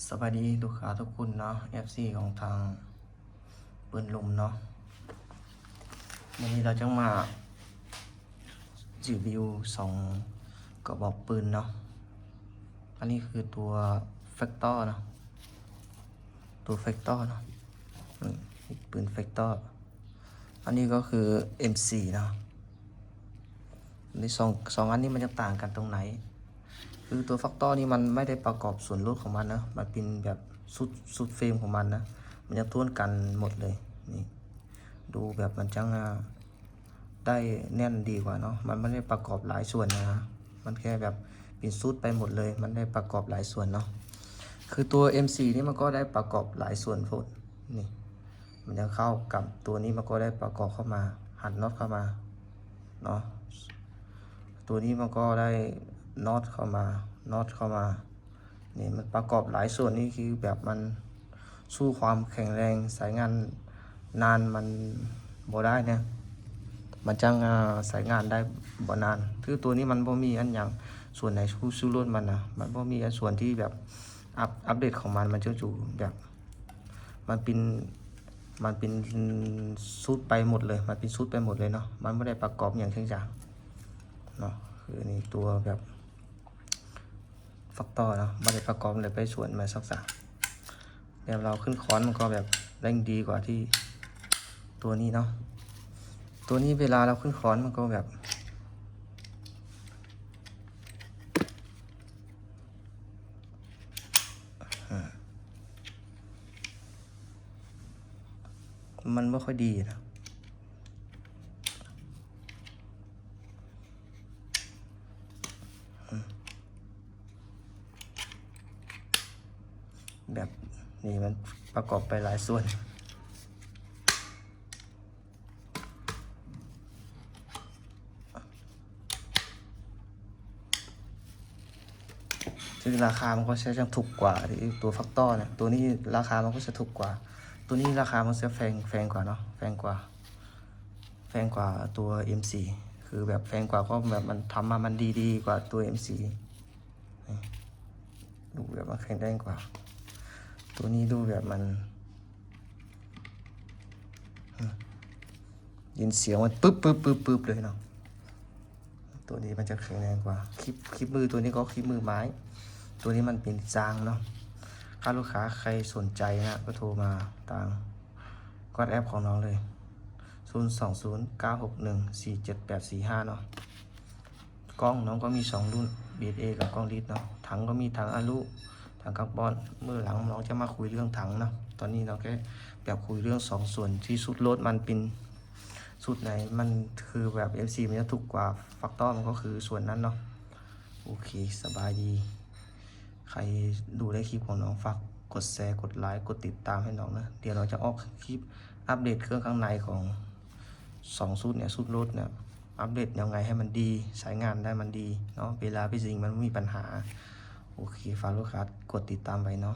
ສະບາຍດີລູກຄ້າທຸກຄົນເນາະ ເອັຟຊີຂອງທາງປືນລົມເນາະ. ມື້ນີ້ເຮົາຈະມາຣີວິວສອງກະບອກປືນເນາະ. ອັນນີ້ຄືຕົວແຟັກເຕີເນາະ ຕົວແຟັກເຕີເນາະ ອືມ ປືນແຟັກເຕີ. ອັນນີ້ກໍຄືເອັມຊີເນາະ. ໃນສອງ ສອງອັນນີ້ມັນຈະຕ່າງກັນຕົງໃດ? ຄືຕົວແຟັກເຕີນີ້ມັນບໍ່ໄດ້ປະກອບສ່ວນລົດຂອງມັນນະ ມັນເປັນແບບຊຸດ ຊຸດເຟຣມຂອງມັນນະ ມັນຈະທວນກັນໝົດເລີຍ. ນີ້ ດູແບບມັນຈັ່ງ ອາ ໄດ້ແໜ້ນດີກວ່າເນາະ ມັນບໍ່ໄດ້ປະກອບຫຼາຍສ່ວນນະ ມັນແຄ່ແບບເປັນຊຸດໄປໝົດເລີຍ ມັນໄດ້ປະກອບຫຼາຍສ່ວນເນາະ. ຄືຕົວເອັມຊີນີ້ມັນກໍໄດ້ປະກອບຫຼາຍສ່ວນໂພດ ນີ້ ມັນຈະເຂົ້າກັບຕົວນີ້ ມັນກໍໄດ້ປະກອບເຂົ້າມາ ຫັນນັອດເຂົ້າມາເນາະ. ຕົວນີ້ມັນກໍໄດ້ນັອດເຂົ້າມາ ນັອດເຂົ້າມາ ນີ້ມັນປະກອບຫຼາຍສ່ວນ ນີ້ຄືແບບມັນສູ້ຄວາມແຂງແຮງ ໃຊ້ງານນານມັນບໍ່ໄດ້ນະ ມັນຈັ່ງ ອາ ໃຊ້ງານໄດ້ບໍ່ນານ. ຄືຕົວນີ້ມັນບໍ່ມີອັນຫຍັງ ສ່ວນໃນຊຸດ ຊຸດລົດມັນນະ ມັນບໍ່ມີອັນສ່ວນທີ່ແບບອັບ ອັບເດດຂອງມັນ ມັນຈະຢູ່ແບບ ມັນເປັນ ມັນເປັນຊຸດໄປໝົດເລີຍ ມັນເປັນຊຸດໄປໝົດເລີຍເນາະ ມັນບໍ່ໄດ້ປະກອບຫຍັງຈັກຢ່າງເນາະ. ຄືນີ້ຕົວແບບແຟັກເຕີເນາະ ບໍ່ໄດ້ປະກອບເລີຍ ໄປສ່ວນມາສັກສາ ແບບເຮົາຂຶ້ນຄ້ອນມັນກໍແບບເລັ່ງດີກວ່າທີ່ຕົວນີ້ເນາະ. ຕົວນີ້ເວລາເຮົາຂຶ້ນຄ້ອນມັນກໍແບບ ອາ ມັນບໍ່ຄ່ອຍດີນະ ອາ ແບບນີ້ມັນປະກອບໄປຫຼາຍສ່ວນ. ຄືລາຄາມັນກໍຈະຖືກກວ່າທີ່ຕົວແຟັກເຕີນະ ຕົວນີ້ລາຄາມັນກໍຈະຖືກກວ່າ ຕົວນີ້ລາຄາມັນຈະແພງ ແພງກວ່າເນາະ ແພງກວ່າ ແພງກວ່າຕົວເອັມຊີ ຄືແບບແພງກວ່າ ເພາະແບບມັນທຳມາມັນດີ ດີກວ່າຕົວເອັມຊີ. ນີ້ ດູແບບມັນແຂງແຮງກວ່າ ຕົວນີ້ດູແບບມັນ ອາ ຍິນສຽງມັນປຶບໆໆໆເລີຍເນາະ. ຕົວນີ້ມັນຈະແຂງແຮງກວ່າ ຄລິບ ຄລິບມື ຕົວນີ້ກໍຄລິບມືໄມ້ ຕົວນີ້ມັນເປັນຈາງເນາະ. ຖ້າລູກຄ້າໃຜສົນໃຈນະ ກໍໂທມາທາງວັອດແອັບຂອງນ້ອງເລີຍ ສູນສອງສູນ ເກົ້າຫົກໜຶ່ງ ສີ່ເຈັດແປດສີ່ຫ້າເນາະ. ກ້ອງນ້ອງກໍມີສອງລຸ້ນ ບີເອັສເອ ກັບກ້ອງລິດເນາະ. ຖັງກໍມີຖັງອາລຸ ຖັງກາບອນ. ມື້ຫຼັງນ້ອງຈະມາຄຸຍເລື່ອງຖັງເນາະ ຕອນນີ້ນ້ອງແຄ່ແບບຄຸຍເລື່ອງສອງສ່ວນ ທີ່ຊຸດລົດມັນເປັນຊຸດໃດ ມັນຄືແບບເອັມຊີມັນຈະຖືກກວ່າ ແຟັກເຕີມັນກໍຄືສ່ວນນັ້ນເນາະ. ໂອເຄ ສະບາຍດີ. ໃຜດູໄດ້ຄລິບຂອງນ້ອງ ຝາກກົດແຊ ກົດໄລ ກົດຕິດຕາມໃຫ້ນ້ອງເນາະ. ດຽວນ້ອງຈະອອກຄລິບອັບເດດເຄື່ອງຂ້າງໃນຂອງສອງຊຸດເນຍ ຊຸດລົດເນຍ ອັບເດດແນວໃດໃຫ້ມັນດີ ໃຊ້ງານໄດ້ມັນດີເນາະ ເວລາໄປຊິງມັນບໍ່ມີບັນຫາ. ໂອເຄ ຝາກລູກຄ້າກົດຕິດຕາມໄວ້ເນາະ.